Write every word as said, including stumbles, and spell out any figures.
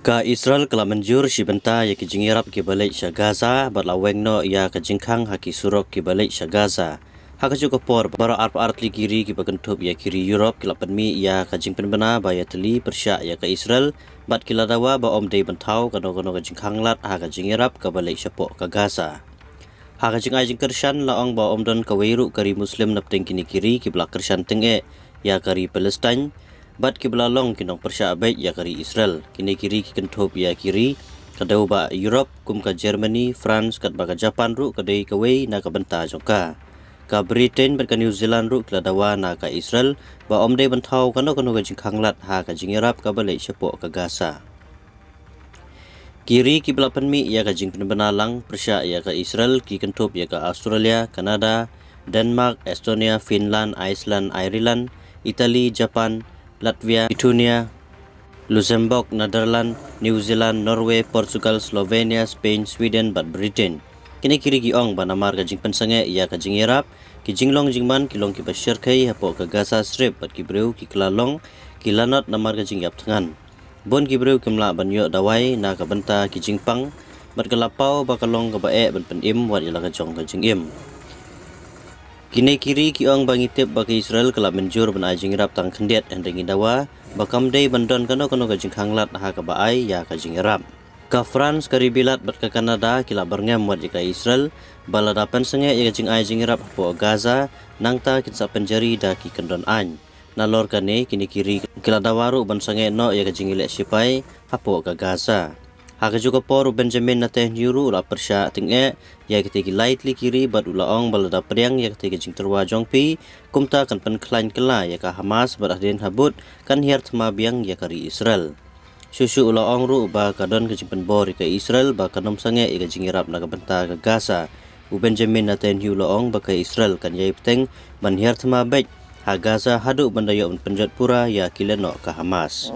Ka Israel ka la mynjur shi bynta ïa ki jingïarap kiba leit sha Gaza bad la weng noh ïa ka jingkhang ha ki surok kiba leit sha Gaza. Ha kajuh ka por, baroh arphew ar tylli ki ri kiba kynthup ïa ki ri Europe ki la pynmih ïa ka jingpynbna ba ïatylli pyrshah ïa ka Israel bad ki la dawa ba ym dei ban thaw kano kano ka jingkhang lad ha ka jingïarap kaba leit shapoh ka Gaza. Ha ka jingai jingkyrshan la ong ba ym don kawei ruh ka ri Muslim napdeng kine ki ri kiba la kyrshan tyngeh ïa ka ri Palestine bad kiba la long ki nongpyrshah beit ïa ka ri Israel. Kine ki ri ki kynthup ïa ki ri ka dewbah Europe kum ka Germany, France katba ka Japan ruh ka dei kawei na ka bynta jong ka. Ka Britain bad ka New Zealand ruh ki la dawa na ka Israel ba ym dei ban thaw kano kano ka jingkhang lad ha ka jingïarap kaba leit shapoh ka Gaza. Ki ri kiba la pynmih ïa ka jingpynbna lang pyrshah ïa ka Israel ki kynthup ïa ka Australia, Canada, Denmark, Estonia, Finland, Iceland, Ireland, Italy, Japan, Latvia, Lithuania, Luxembourg, Netherlands, New Zealand, Norway, Portugal, Slovenia, Spain, Sweden bad Britain. Kine ki ri ki ong ba namar ka jingpynsangeh ïa ka jingïarap, ki jinglong jingman ki long kiba shyrkhei hapoh ka Gaza Strip bad ki briew ki kylla long ki lanot namar ka jingïap thngan. Bun ki briew kim lah ban ïoh dawai na ka bynta ki jingpang bad ka la paw ba ka long kaba eh ban pynim wat ïa la ka jong ka jingim. Kine ki ri ki ong ba ngi tip ba ka Israel ka la mynjur ban ai jingïarap tang khyndiat, hynrei ngi dawa ba kam dei ban don kano kano ka jingkhang lad ha kaba ai ïa ka jingïarap. Ka France, ka ri Bilat bad ka Canada ki la byrngem wat ïa ka Israel ba lada pynsangeh ïa ka jingai jingïarap hapoh Gaza, nangta kin sa pynjari da ki kyndon aiñ. Nalor kane, kine ki ri ki la dawa ruh ban sangeh noh ïa ka jingïaleh shipai hapoh ka Gaza. Ha kajuh ka por, u Benjamin Netanyahu ruh u la pyrshah tyngeh ïa kitei ki lai tylli ki ri bad u la ong ba lada pdiang ïa kitei ki jingtyrwa jong phi, kumta kan pynkhlaiñ kylla ïa ka Hamas bad hadien habud kan hiar thma biang ïa ka ri Israel. Shuh shuh u la ong ruh ba ka don ka jingpynbor ïa ka Israel ba kan ym sangeh ïa ka jingïarap na ka bynta ka Gaza. U Benjamin Netanyahu u la ong ba ka Israel kan ïai bteng ban hiar thma beit ha Gaza haduh ban da ïoh ban pynjot pura ïa ki lehnoh ka Hamas.